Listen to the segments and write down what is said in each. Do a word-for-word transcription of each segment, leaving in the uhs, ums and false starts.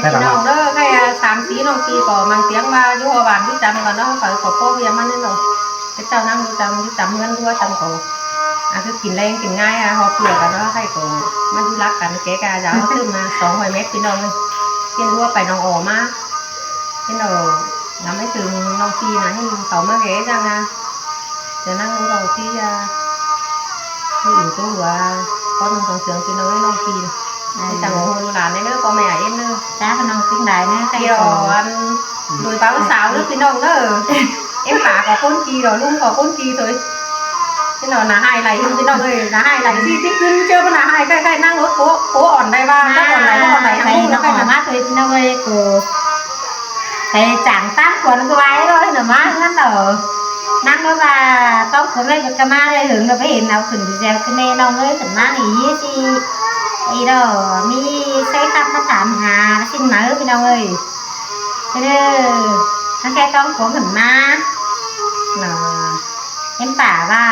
Pi ꞌnọng ꞌnớ, ꞌkhạy, a, sam sí ꞌnọng ꞌpi ꞌcọ măng tiếng ꞌva dú ꞌhọt bản dú chăm ꞌcọ ꞌnớ, ꞌcọ ꞌpưa ꞌviạk ꞌmắn ꞌnớ. Cái ꞌchạu ꞌnăng dú chăm, dú chăm ꞌhướn dú chăm ꞌcọ. A, ꞌcọ kin ꞌlẹng kin ꞌngai, a, ꞌhọt ꞌpưa ꞌcọ ꞌnớ, ꞌkhạy ꞌcọ ꞌmá dú lắc căn ké ꞌcọ dáo ꞌtứ ꞌmá song ꞌhọi mét ꞌpi ꞌnọng ꞌnớ. Tiên ꞌlúa pay ꞌnọng ổ ꞌmá. Tiên ꞌnọng ngắm ꞌmá ꞌtưng ꞌnọng ꞌpi ꞌnớ, ꞌhứ sau ꞌmá ghé ꞌdặng a. Tiên ꞌnăng ꞌlúa ꞌpi a. ꞌHứ ꞌnhính ꞌtố ꞌlúa, ꞌcọ ꞌnọng song sương ꞌpi ꞌnọng ꞌnọng ꞌpi. Ê. Tiên chắng ổ ꞌhụ ꞌlụk ꞌlán ꞌnớ, ꞌpo ꞌme ꞌa ꞌnớ. Chả ꞌpi ꞌnọng ꞌtếng đảy ꞌnớ, ꞌkhạy ꞌcọ. Ăn, đuổi báo sao ꞌnớ ꞌpi ꞌnọng ꞌnớ. Em pả ꞌcọ ꞌcốn ꞌki ꞌló, ꞌlung ꞌcọ ꞌcốn ꞌki thôi. Tiên ꞌnọng nả ꞌhại lai ꞌhịn ꞌpi ꞌnọng ơi, nả ꞌhại lai ꞌsịn ꞌtếng ꞌcứn ꞌchớ ꞌmá nả ꞌhại ꞌkhạy ꞌkhạy ꞌnăng ꞌlụk ꞌcốn, ꞌcốn ꞌnọi ꞌva, ꞌcốn ꞌnọi ꞌcốn ꞌnọi ꞌhụ ꞌnọng ꞌkhạy ꞌnọng ꞌmá thôi ꞌpi ꞌnọng ơi ꞌcọ. Ê, chắng ꞌtáng khuôn ꞌcọ ꞌvạy ꞌlới ꞌnớ ꞌmá ꞌngớn ꞌnớ. ꞌNăng ꞌlới ꞌva ꞌtóng khuôn ꞌmá ꞌcọ ꞌmá ꞌlới ꞌhưng ꞌnớ ꞌva hên au khửn ꞌdệt ꞌdệt ꞌcọ ꞌnị ꞌnọng ơi, khửn ꞌmá ꞌnị ꞌsịn. Ê ꞌlới, ꞌmí ꞌsới khắp ꞌmá tham ha ꞌsịn ꞌmá ꞌpi ꞌnọng ơi. Thế ꞌnớ, ꞌnăng ꞌkhạy ꞌtóng khuôn khửn ꞌmá. ꞌNọ, em pả ꞌva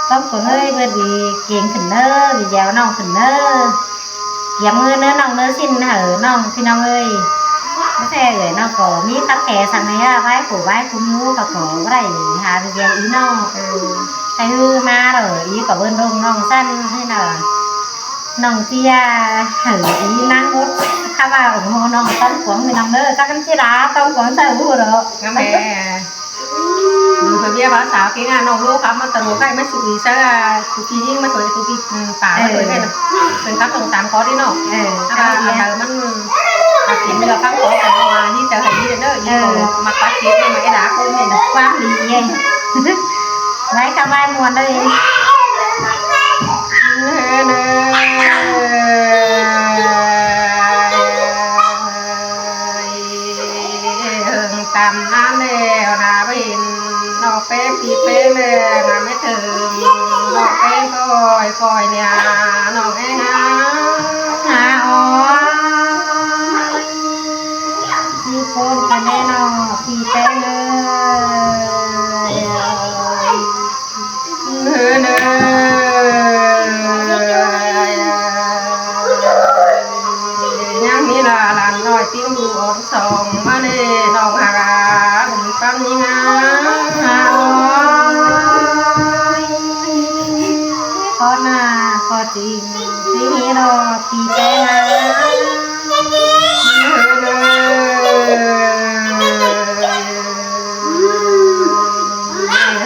ꞌtóng khuôn ơi, bớt đi kiêng khửn ꞌnớ, đi dẻo ꞌnọng khửn ꞌnớ. Kiêm ꞌngớn ꞌnớ ꞌnọng ꞌnớ ꞌsịn hảư ꞌnọng ꞌpi ꞌnọng ơi. ꞌMá ꞌsẹ ơi ꞌnọng ꞌcọ ꞌmí khắp khe săng ꞌnị a, ꞌvạy phủ ꞌvạy phủ ꞌmú ꞌcọ ꞌcọ ꞌvạy ha video ꞌnị ꞌnọng. Ê, ꞌhứ ꞌmá ꞌlới ꞌnị ꞌcọ bươn đông ꞌnọng săng ꞌnị ꞌnớ. ꞌNọng ꞌchí a hảư ꞌnị ꞌnăng ꞌmá khắp ꞌva ủng hộ ꞌnọng ꞌtóng khuôn ꞌnị ꞌnọng ꞌnớ. Chắc ꞌcắn ꞌchí đá ꞌtóng khuôn ꞌsớ ꞌhụ ꞌlới. Ngắm ꞌme. Đuổi khỏi ꞌviạk ꞌva sao ꞌkính a ꞌnọng ꞌlúk khắp ꞌmá tả ꞌlới ꞌkhạy ꞌmá sụi ꞌsớ a, ꞌtụ ꞌpi ꞌnhính ꞌmá thôi, ꞌtụ ꞌpi, ừ, pả ꞌmá thôi ꞌkhạy ꞌnớ. Pên khắp song sam ꞌcọ đi ꞌnọng. Ê, a, khắp ꞌva ꞌviạk. ꞋA, pay ꞌmắn, a, kin ꞌviạk khắp ꞌcọ ꞌcọ ꞌva ꞌnị ꞌchớ hảư ꞌnị ꞌnớ, ꞌnị ꞌcọ ꞌmặc pắt chết ꞌnớ ꞌmá é đá ꞌcốn ꞌnị ꞌnớ. Quang đi ꞌnị. ꞌVạy khắp ꞌvạy muôn ꞌlới. ꞌHưng tăm ꞌnán ꞌlẹo ꞌnạ ꞌva hên ꞌnọng ꞌpéng ꞌpi ꞌpéng ꞌlẹo ꞌnạ ꞌmá ꞌtưng ꞌnọng ꞌpéng ꞌcoi ꞌcoi ꞌnị ꞌnọng ꞌéng a. Ha, ôi. ꞌPi ꞌcốn căn ꞌnị ꞌnọng ꞌpi ꞌpéng ơi. ꞌNhắng ꞌmí ꞌla ꞌlán ꞌnọi ꞌtếng đu ón song ꞌmá ꞌnị ꞌnọng ha, bun ꞌpắn ꞌnhính a. Con à, con chỉ, chỉ nghĩ đó, thì cái là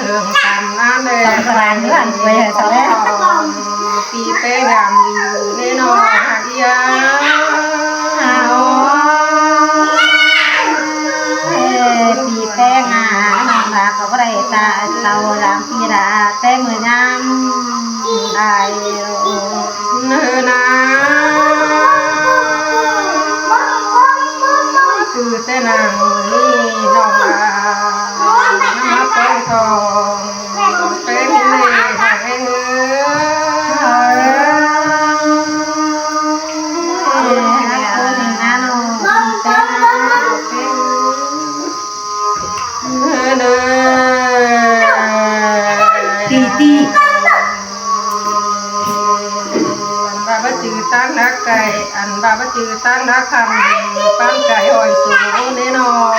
hương tăm ꞌnán ꞌlẹo. Tăm ꞌnán ꞌlẹo, ăn quê hả, sao đấy? Pi ꞌpéng ꞌnhám ꞌnị ꞌnọ hák ꞌnhá. Ê, pi ꞌpéng ꞌnhá, ꞌnọng ꞌlạ ꞌcọ báu đảy ta, tau ꞌlám pi ꞌlạ, té ꞌmưa ꞌnhám đảy. Nơ na. Cứ té nẳng ꞌmưa ꞌnị ꞌnọng ꞌlạ, ꞌnhám ꞌpéng tong. Ê, tì tì. Ăn ba bá chứ ꞌtáng đá cay, ăn ba bá chứ ꞌtáng đá khăn, ꞌpán cay hỏi số ꞌnê ꞌnọ.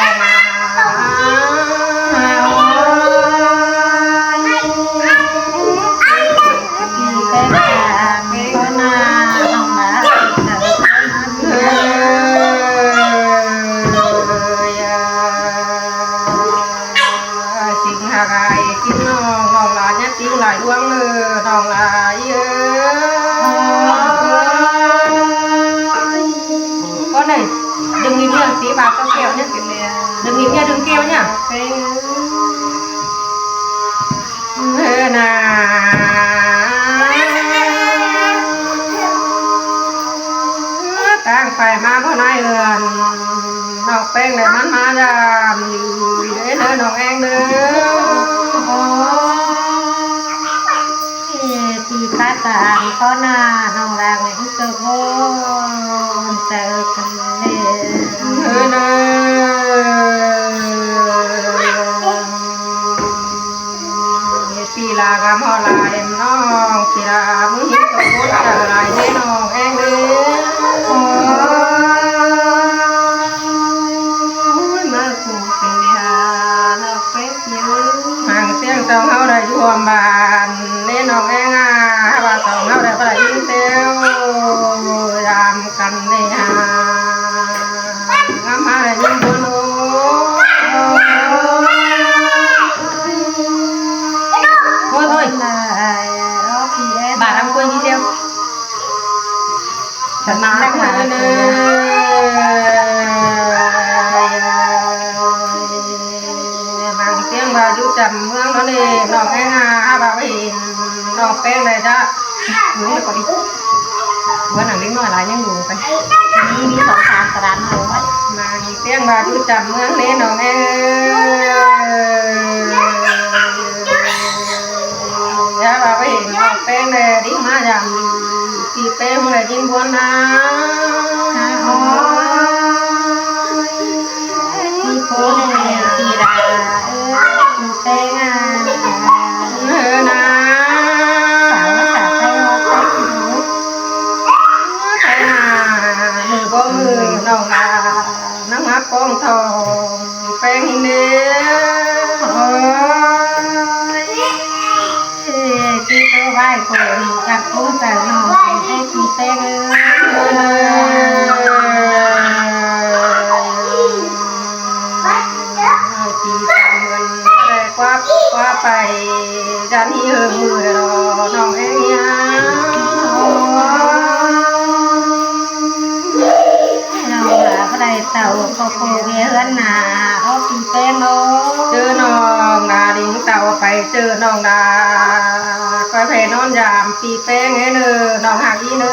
Chính hả gái, chính ꞌnọng, ꞌnọng ꞌlạ nhá, chính lai ꞌluống ơ, ꞌnọng ꞌlạ ơi. Con này, đừng nghịch nhá, tí vào cho kẹo nhá. Đừng nghịch nhá, đừng kêu nhá. Ơ na. Tang phải ꞌmá ꞌpo ꞌnai ươn. ꞌNọng ꞌpéng đảy ꞌmắn ꞌmá dăm. Ê, ơ, ꞌnọng eng ơ. Ê, pi ꞌpá ta ăn con à, ꞌnọng đang ꞌmắn ꞌcọ ôn, chào cơn đêm. Ơ, ơ. Pi ꞌlạ gam ꞌhọ lai ꞌnọng, pi ꞌlạ ꞌmứ hít tô bốt chả lai ꞌnê ꞌnọng eng ơ. Peng đảy chảu. Ư, ꞌnị ꞌcọ đi. Báu nẳng đéng ꞌnọi lai ꞌnhắng đu pay. ꞌNị ꞌmí song sam tả đan hảư ꞌmá. ꞌMá ꞌnị ꞌtếng ꞌva ꞌchu chăm ꞌmướng ꞌnị ꞌnọng ới. Dá ꞌva ꞌmí ꞌnọng Peng đảy đính ꞌmá dăm. ꞌPi Peng ꞌmá đảy ꞌnhính buôn ꞌna. Ôi. ꞌPi Peng đảy, ꞌpí đa. Ơ, ꞌpí Peng à. Ơ, ꞌna. Sáo, sáo, sáo, sáo. Peng à, ꞌmự báu ꞌmự ꞌnọng ꞌna. ꞌNắm hák ꞌcóng thong, Peng ꞌhịn đế. Ôi. ꞌChí tô ꞌvạy khổ, ꞌcặt ꞌcốn chảu ꞌnọng, Peng ới, ꞌpí Peng ới. ꞌPi Peng ꞌmắn ꞌmá đảy ꞌquá, ꞌquá pay, dán ꞌhí ꞌhướng ꞌmự lo, ꞌnọng ới ꞌnhá. ꞌNọng ꞌva ꞌmá đảy tảu ꞌcọ khổ ꞌviạk ꞌhướn ꞌna, ók ꞌpí Peng ꞌnớ. ꞌChớ ꞌnọng ꞌna đính tảu pay ꞌchớ ꞌnọng ꞌna, ꞌcoi pay ꞌnón dăm ꞌpí Peng ới ꞌnớ, ꞌnọng ꞌhặc ꞌnị ꞌnớ.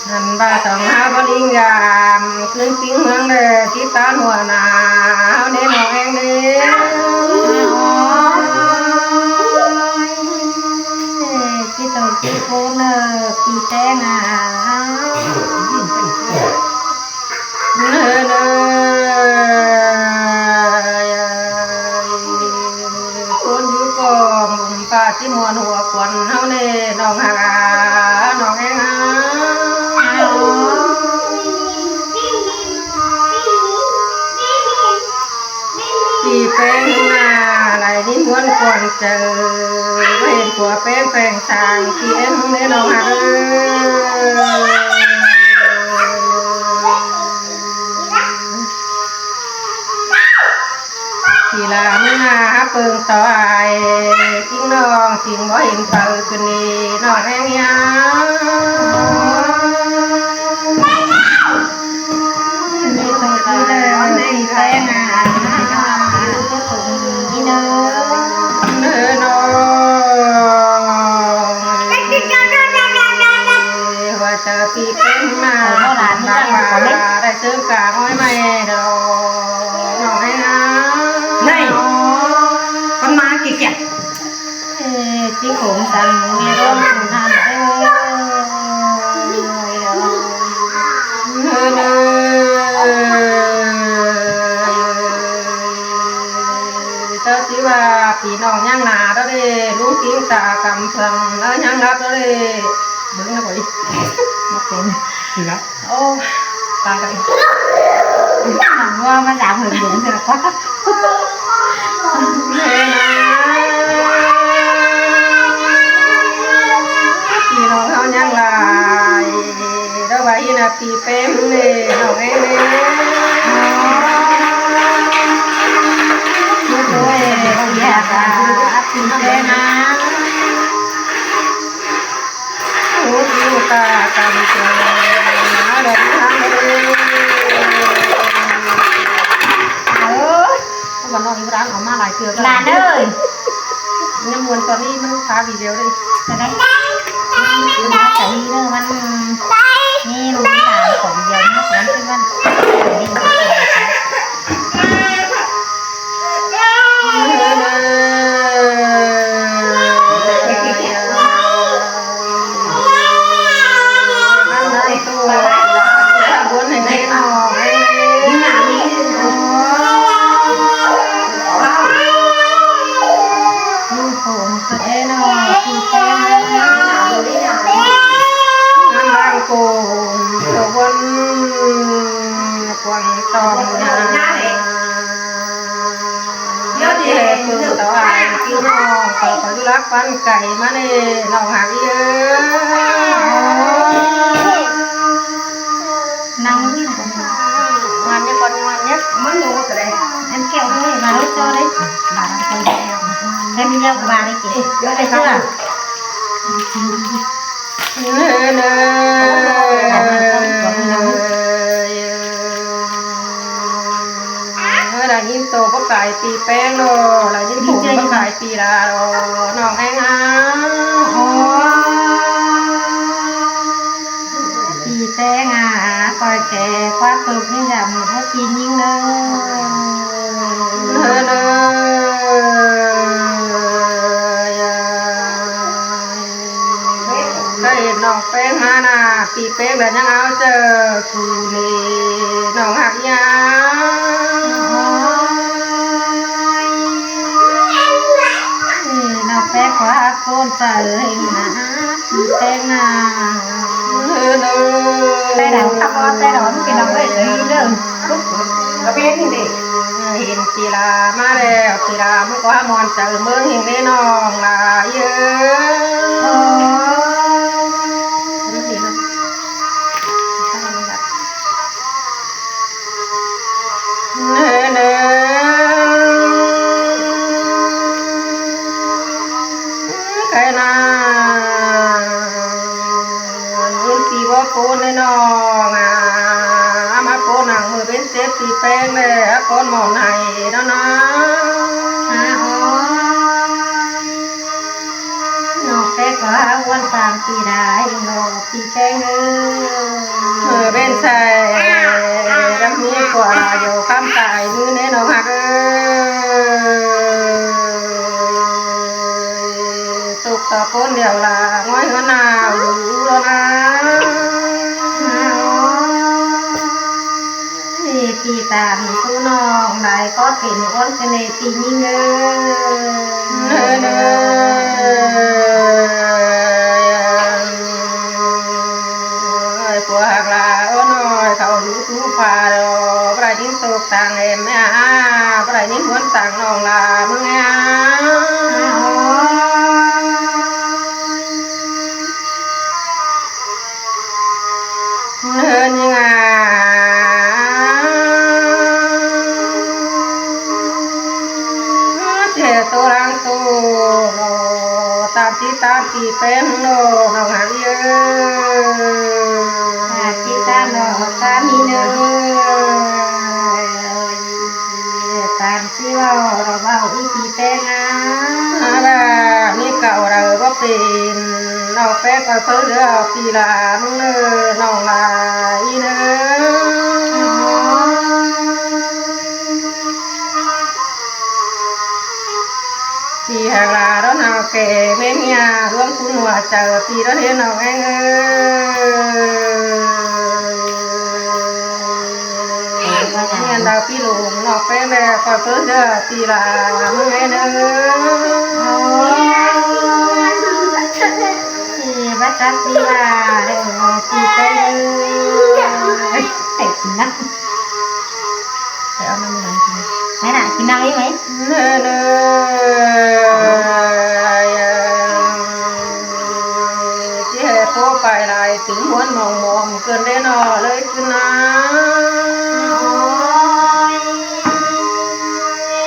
ꞌNặn ꞌva song ꞌháo báu đính dăm, ꞌcứn ꞌpính ꞌmướng đảy, ꞌchí tán hua ꞌna, ꞌháo ꞌnê ꞌnọng ới ꞌnớ. ꞌChí tô ꞌchí ꞌcốn ꞌnớ, ꞌpí Peng à. ꞌNớ, ꞌnớ. ꞌCốn dú ꞌcọ ꞌmung ꞌpá ꞌchí muôn hua khuôn ꞌháu ꞌnê, ꞌnọng ꞌhặc à, ꞌnọng ới ꞌna. ꞌPi Peng ꞌna, lai ꞌnhính buôn khuôn chaư, ꞌva hên khua Peng Peng sang, ꞌpí Peng ꞌnê ꞌnọng ꞌhặc ới. ꞌPi ꞌla ꞌmướng ꞌna hák ꞌpơng tó ai, ꞌchính ꞌnọng, ꞌchính báu hên phaư ꞌcứn ꞌnị, ꞌnọng ới ꞌnhá. ꞌNị tô ꞌchí đaư, ꞌpí Peng à, ꞌnị tô ꞌnị đaư. ꞌNớ ꞌnọng. Hua chaư ꞌpí Peng ꞌmá, ꞌmá đảy ꞌsướng ca ꞌngói ꞌmạy đaư, ꞌnọng ới ꞌnhá. ꞌNay, ꞌcốn ꞌmá kỉ kiệt. Ê, ꞌchí khủng săng ꞌmí ꞌcốn khủng hẳn. Ê, ơ, ơ. Chảu ꞌchí ꞌva ꞌpi ꞌnọng ꞌnhắng ꞌna đó đi, ꞌluống ꞌchính ta căm phường, ơ, ꞌnhắng lắp đó đi. Bớng ꞌnớ ꞌcọ đi. Bớng ꞌnớ. Ô, ta ꞌcọ đi. Nẳng ꞌva ꞌmá dám hên bớng thế là quá. ꞌPi ꞌnọng ꞌháu ꞌnhắng lai. Đó ꞌva ꞌhí ꞌna ꞌpí Peng ꞌnê, ꞌnọng ới ꞌnê. Ôi, ôi, ꞌpí Peng ꞌna. Ôi, ôi, ta căm phường, ꞌna đen hăng đen. Ơ, ꞌcọ ꞌnọng ꞌnhắng au ꞌmá lai ꞌchưa ꞌcọ. Lan ơi. ꞌNhá muôn ꞌcọ ꞌnị ꞌmắn phá video đi. Sao đấy? ꞌNhá muôn ꞌcọ ꞌnị ꞌmắn. ꞌNị ꞌmắn phá khong video ꞌnhá ꞌcọ ꞌnị ꞌmắn. Ơ, ơ, ơ. Đang khủng tô ꞌquăn quăng tong nhà. Nhớ đi hè phường tỏ ai, ꞌchí ꞌnọng, tỏ khỏi lắc ꞌquăn cải ꞌmá ꞌnê, ꞌnọng ꞌhặc ới. Nắng đi. Ngoan nhé con, ngoan nhé. Món đồ cái này. Em kéo thôi, vào lúc cho đấy. Vào trong con kéo. Em đi leo vào đi chị. Ê, vô đây chưa? Nơ, nơ. ꞌPi ꞌPéng lo, lai ꞌnhính đi khủng ꞌchưa báu đi khải ꞌpi đa lo, ꞌnọng ꞌhéng a. Ôi, ꞌpi ꞌPéng a, ꞌcoi kẻ ꞌquá ꞌtộc ꞌnị dăm ꞌmự ꞌpứng ꞌpi ꞌnhính ꞌnớ. Nơ, nơ, ya. ꞌCọ ꞌhệt ꞌnọng ꞌPéng ꞌmá ꞌnạ, ꞌpi ꞌPéng đa ꞌnhắng au ꞌchớ cu ꞌnị, ꞌnọng ꞌhặc ꞌnhá. Ôi, ꞌnọng ꞌPéng ꞌquá ꞌcốn chaư ꞌhéng ꞌnạ, ꞌpi ꞌPéng ꞌnạ. Nơ, nơ. Té đaư khắp bó, té đaư ꞌmự ꞌpi ꞌnọng ꞌới, ꞌchớ ꞌnị ꞌnớ. ꞋCọ ꞌpi ꞌnị đi. Hên ꞌpi đa ꞌmá đé, ꞌpi đa ꞌmự ꞌquá muôn chaư ꞌmướng ꞌhéng ꞌnị ꞌnọng ꞌnạ, ꞌdệt. Ôi. Nơ, nơ. Khay ꞌnạ. ꞌMự ꞌpi báu ꞌcốn ꞌnị ꞌnọng ꞌnạ. ꞌMá ꞌcốn nẳng ꞌmự ꞌpứng sếp ꞌpi ꞌPéng đé, ꞌcốn mỏ nảy ꞌnọ ꞌnạ. À, ôi. ꞌNọng ꞌPéng ꞌquá ꞌhuống ꞌtáng ꞌpi đa ꞌhéng ꞌnọ, ꞌpi ꞌPéng ꞌnớ. ꞌMự ꞌpứng sai, đăm ꞌmí ꞌquá dú khắm tai ꞌmự ꞌnị ꞌnọng ꞌhặc ới. Tốc tỏ ꞌcốn điêu đa, ꞌngói ꞌhướn ꞌnạ, ú ꞌlụk ꞌnạ. Ôi, ꞌpi ꞌTan ꞌsúm ꞌnọng lai ꞌcọ pên ꞌcốn ꞌcọ ꞌnị ꞌpi ꞌnhính ꞌnớ. Nơ, nơ. Ôi, ꞌpưa ꞌhặc ꞌlạ ꞌnọi, khảu dú sú pha lo, báu đảy ꞌnhính tốc táng êm ꞌmá, báu đảy ꞌnhính ꞌhuống táng ꞌnọng ꞌlạ ꞌmướng ꞌnhá. Ôi. Nơ ꞌnhính a. ꞌChớ tô lăng tô lo, ꞌtan ꞌchí ꞌtan ꞌpi ꞌPéng lo, ꞌnọng ꞌhặc ới. ꞌTan ꞌchí ꞌtan lo, ꞌtan ꞌnị ꞌnớ. ꞌTan ꞌchí lo, lo báu ꞌnị ꞌpi ꞌPéng a. ꞌA, ꞌmí cảu đaư báu pên, ꞌnọng ꞌPéng ꞌcoi ꞌpứng đaư ꞌpi đa ꞌmướng ꞌnớ, ꞌnọng ꞌlạ ꞌnị ꞌnớ. ꞌPi ꞌhặc ꞌlạ đón hao kẻ ꞌmến ꞌnhá, ꞌluống ꞌcốn ꞌhua chaư ꞌpi đón ꞌhéng ꞌnọng ꞌhéng ới. ꞌMí ăn đaư ꞌpi ꞌlung ꞌnọng ꞌPéng đé, ꞌcoi ꞌpứng đaư ꞌpi đa ꞌmướng ꞌnớ. Ôi, bát tát ꞌpi đa đé, ꞌpi ꞌPéng ơi. Ê, kin ꞌnặn. Ê, ăn ꞌnặn ꞌnặn kin ꞌnặn. Mé ꞌnạ kin ꞌnặn ꞌí mé. Nơ, nơ. ꞌChí ꞌhế ꞌpưa pay lai tứm ꞌhuốn mong mong ꞌcứn đé ꞌnọ ꞌlới ꞌcứn ꞌnạ. Ôi,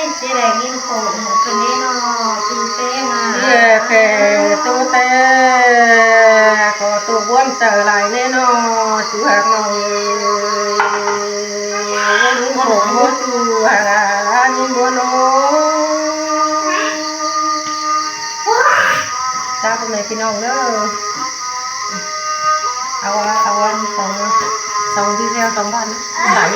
ꞌchí đảy ꞌnghín khổ ꞌcứn đé ꞌnọ, ꞌpi ꞌPéng ꞌnạ. ꞌChí ꞌhế kẻ tô té, ꞌcọ tô ꞌbuốn chaư lai đé ꞌnọ, ꞌchu ꞌhặc ꞌnọng ới. ꞌNhính khổ ꞌmá ꞌchu ꞌhặc ꞌnị ꞌbuốn ꞌnớ. Chao ꞌpo ꞌme ꞌpi ꞌnọng ꞌnớ. Au, au ăn song, song video song bản. Lai.